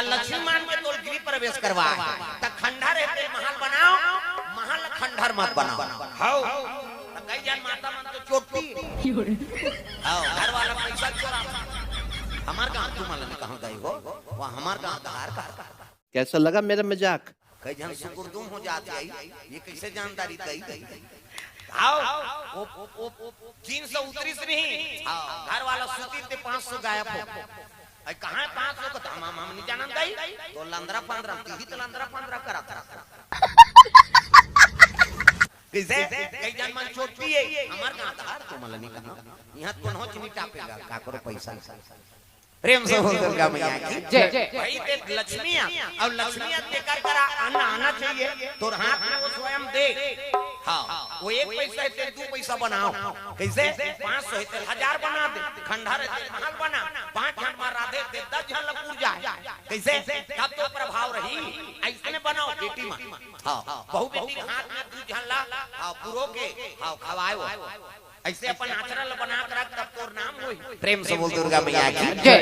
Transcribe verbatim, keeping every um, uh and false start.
लक्ष्मी मान के तोर गृह प्रवेश करवाए, त खंडहर हे तेल महल बनाओ, महल खंडहर मत बनाओ। हव। त कई झन माता मन तो चोटी। हव, घर वाला पैसा चोरा। हमर गांव तुमन ला नइ कहंव दाई हो, वो हमर गांव धार का। कैसा लगा मेरा मजाक? कई झन सुकुरदुम हो जात हे, ये कैसे जानदारी दई? हव, वो, वो, वो, वो जींस उतरिस नहीं। हव, घर वाला सूती ते पाँच सौ गायब हो। अरे कहाँ हे पाँच सौ का? हम, हम, हम नइ जानन दाई। तो लंदरा पंदरा, तिही त लंदरा पंदरा करत रहा। कैसे? कई झन मन चोटी हे, हमर गांव धार तुमन ला नइ कहंव। इहां कोनो झन नइ टापेगा, काकरो पैसा। प्रेम से बोल दुर्गा मैया की जय। भाई ते लक्ष्मी आ, अउ लक्ष्मी आ तेकर करा अन्न आना चाहिए, तोर हाथ में वो स्वयं दे। हव, वो एक पैसा हे ते दू पैसा बनाओ। कैसे? पाँच सौ हे ते हजार बना दे, खंडहर हे ते महल बना, पाँच झन मा राधे ते दस झन ला पुर जाए। कैसे? तब तो प्रभाव रही। अइसने बनाओ बेटी मन। हव, बहू बेटी के हाथ में दू झन ला, हव, पुरो के, हव, खवाए वो। अइसे अपन आचरण ला बना के रख, तब तोर नाम होही। प्रेम से बोल दुर्गा मैया की जय।